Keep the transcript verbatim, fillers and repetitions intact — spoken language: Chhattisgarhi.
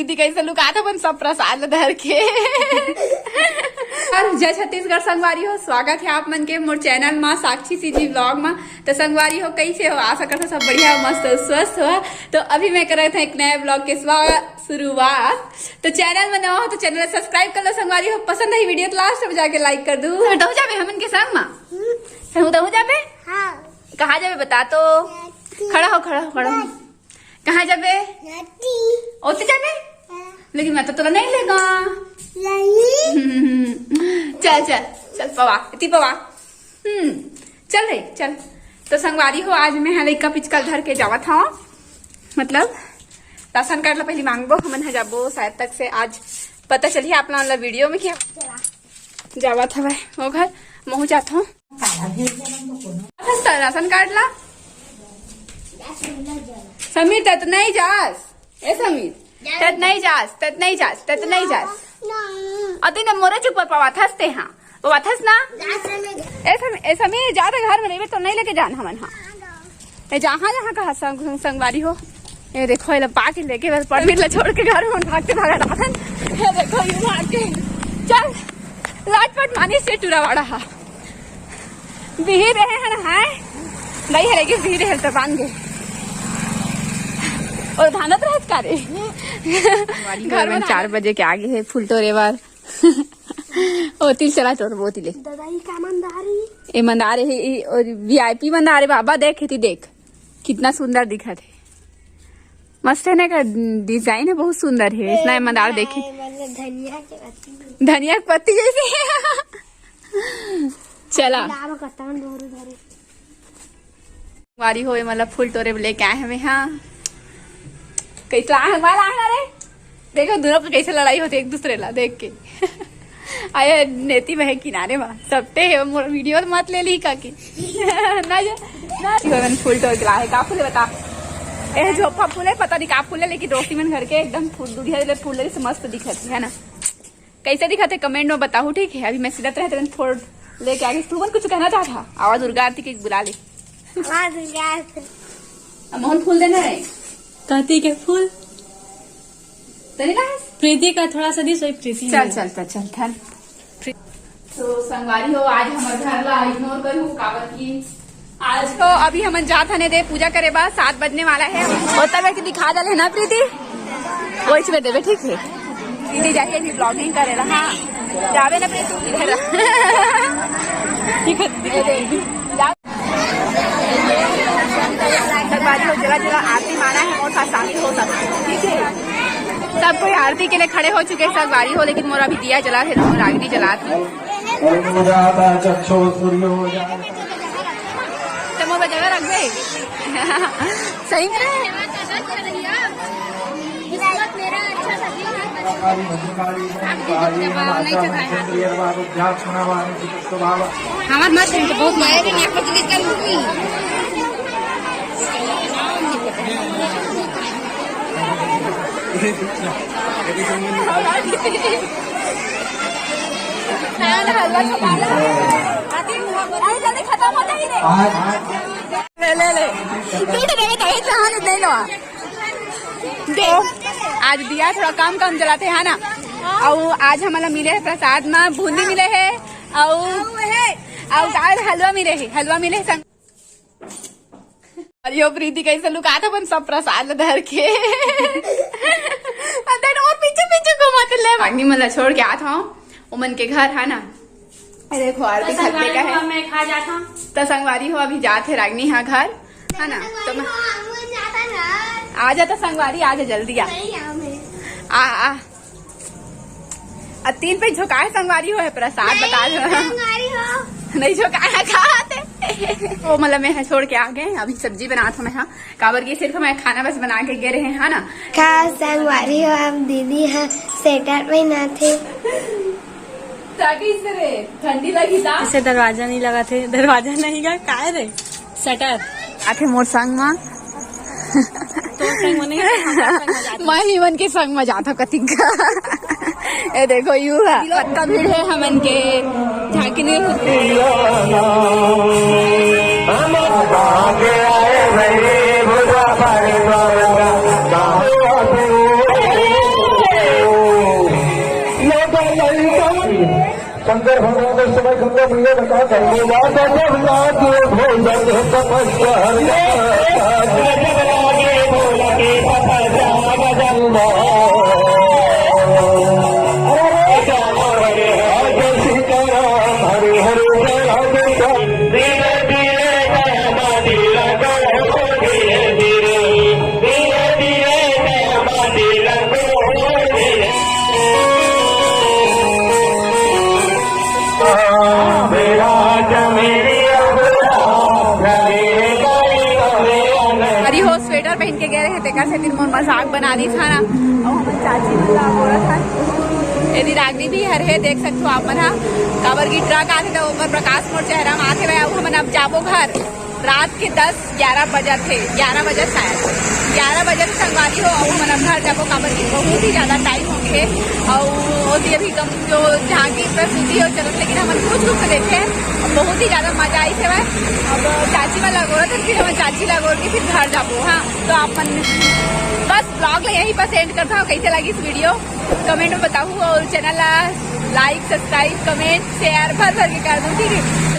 दीदी कैसे लुकात अपन सब प्रसाद ल धर के। और जय छत्तीसगढ़ संगवारी हो, स्वागत है आप मन के मोर चैनल मा, साक्षी सीजी व्लॉग मा। तो संगवारी हो, कैसे हो? आशा करता सब बढ़िया हो, मस्त हो, स्वस्थ हो। तो अभी मैं करत हूँ एक नया व्लॉग के स्वा-, शुरुआत। तो चैनल में नवा हो तो चैनल सब्सक्राइब कर लो संगवारी हो। पसंद आई वीडियो तो लास्ट में जाके लाइक कर दू। तो जाबे हमन के संग मा, संग तो जाबे। हाँ। कहाँ जाबे बता तो। खड़ा हो, खड़ा हो, खड़ा हो। कहाँ जाबे? ओती जाबे। लेकिन मैं तो तोला नहीं लेगा। हम्म, चल चल चल पवा, इतनी पवा। हम्म, चल रे चल। तो संगवारी हो, आज मैं हा लइका पिचकल धर के जावत हूँ, मतलब राशन कार्ड ला पहले मांगबो, हमन हा जाबो शायद तक से। आज पता चलिए आप लोगन ला वीडियो में क्या जावत हवय। वो घर महू जात हूँ। राशन कार्ड ला। समीर, तत नहीं जास। ए समीर, तत नहीं जास, तत नहीं जास, तत नहीं जास। अति न मोरे चुप पवाथस ते हाँ, पवाथस ना। ए समीर, ए समीर, जा तो घर में रहिबे तो नहीं लेके जान हमन हाँ। ए जहाँ जहाँ कहा संग, संगवारी हो। ये देखो, ये ला पाके लेके बस परमीर ला छोड़ के घर में भागते भागत आथन। ये देखो, ये भाग के चल, लाटपट मानी से टूरा वाड़ा हा। बिही रहे हन हाय। नहीं है, लेकिन बिही रहे तो बांध गए। और धानत रहत का रे। घर में चार बजे के आगे है फूल टोरे बार। ओ तिल चला टोर वो तिले। दादा, ई का मंदारी? ए मंदारे है, ई और वीआईपी मंदारे बाबा, देख इति देख, कितना सुंदर दिखत है। मस्त है ना, का डिजाइन है, बहुत सुंदर है। इसना मंदार देखे, मतलब धनिया के पत्ती। धनिया के पत्ती जैसे। चला। दाम कतन डोरू धरे। वारी होए, मतलब फूल टोरे लेके आए हमें। हाँ, कैसे आए हमारा आना रे? देखो दोनों के कैसे लड़ाई होती है एक दूसरे ला देख के। आया नेती में है किनारे में, सबटे है मोर वीडियो मत ले ली काकी। ना जा, ना जी, मैंने फूल टोर के ला है। का फूल है बता? ए झोपा फूल है, पता नहीं का फूल है, लेकिन रोशनी मन घर के एकदम फूल, दुधिया ले फूल ले से मस्त दिखत है ना। कैसे दिखत है कमेंट में बताओ, ठीक है? अभी मैं सीधत रहते फोड़ लेके आगे। तू मन कुछ कहना चाहता? आवाज दुर्गा आरती के बुला ले। आवाज दुर्गा आरती। अब मोहन फूल देना है। कहती के फूल तनी ना। प्रीति का थोड़ा सा दिस वही प्रीति चल, है। चल, चल, चल, चल। तो संगवारी हो, आज हमर घर ला इग्नोर करू, काबर की आज तो अभी हमन जात हने दे पूजा करे बा, सात बजने वाला है। और तब एक दिखा डाले ना प्रीति, वो इसमें देवे, ठीक है? प्रीति जाके अभी ब्लॉगिंग करे रहा। हाँ, जावे ना प्रीति, तू इधर रह। ठीक है, दीदी, जा। संगवारी हो, जगह जगह आरती माना है, मोर साथ शामिल हो सकते हैं, ठीक है? सब कोई आरती के लिए खड़े हो चुके हैं संगवारी हो, लेकिन मोर अभी दिया जला है, तो रागनी जला थी। ओम जाता चक्षो सूर्यो जाता। तो मोर जगह रख दे। सही में? हमार मत सुन, तो बहुत माया के नाक पर चली चल। खाना हलवा छपा ला। अरे जल्दी खत्म हो जाए रे। ले, ले, ले। टूट गए तो ये कहानी दे लो। दे। आज दिया थोड़ा काम काम जलाते हैं ना। और आज हमारा मिले है प्रसाद में बूंदी मिले है। और, और का हलवा मिले है, हलवा मिले है संग। अरे यो प्रीति कैसे लुकात अपन सब प्रसाद ल धर के। अंदर और पीछे पीछे घूमत ले। रागनी मन ला छोड़ के आत हूँ, ओमन के घर है ना। अरे देखो आरती तो खतरे का संगवारी है। हो, मैं खा जात हूँ। तो संगवारी हो अभी जात है रागनी हाँ घर, है ना? तो मैं संगवारी हो, हम जाता ना। आ जा तो संगवारी, आ जा जल्दी आ। नहीं, आ मैं। आ, आ। आ तीन पे झोंकाए संगवारी हो है प्रसाद नहीं, बता दो। संगवारी हो। नहीं झोंकाए खाते। वो मतलब मैं है छोड़ के आ गए, अभी सब्जी बनात हूँ मैं हाँ, काबर की सिर्फ मैं खाना बस बना के गए रहे है ना। का संगवारी हो आप दीदी हाँ स्वेटर पहनाते। ताकि इससे रे ठंडी लगी था। इसे दरवाजा नहीं लगा थे, दरवाजा नहीं का काय रे? शटर। आथे मोर संग मा। तोर संग मा नहीं, हमार संग मा जात। मैं ही मन के संग मा जात हूँ कतिक। ए देखो यू है, पक्का भीड़ है हमन के झांकी नहीं। शंकर भगवान उस समय गंगा मैया ने कहा, "गंगा माता जब लागे भोला के तपस्या हर जय सीताराम, हरे हरे, जय राधे श्याम।" अरे हो, स्वेटर पहन के गए रहे, तेकर सेती मोर मजाक बना दी था ना। अउ हमन चाची मन ला बोलत हन। एदी रागनी भी हर हे, देख सकथो आप मन हा। काबर की ट्रक आथे त ओकर प्रकाश मोर चेहरा म आथे। अब हमन अब जाबो घर। रात के दस ग्यारह बजत हे, ग्यारह बजत शायद, ग्यारह बजत संगवारी हो। अउ हमन अब घर जाबो, काबर की बहुत ही ज्यादा टाइम हो गे। अउ ओती अभी कम जो जहाँ की प्रस्तुति हो चलत, लेकिन हमन कुछ रुक देखे, बहुत ही ज्यादा मजा आई से। अब चाची मन लगोरत हन, फिर हमन चाची लगोर के फिर घर जाबो। हाँ, तो आप मन बस ब्लॉग ला यहीं पर एंड करता हूँ। कैसे लगी इस वीडियो, कमेंट में बताहू, और चैनल ला लाइक, सब्सक्राइब, कमेंट, शेयर भर भर के कर दो, ठीक है?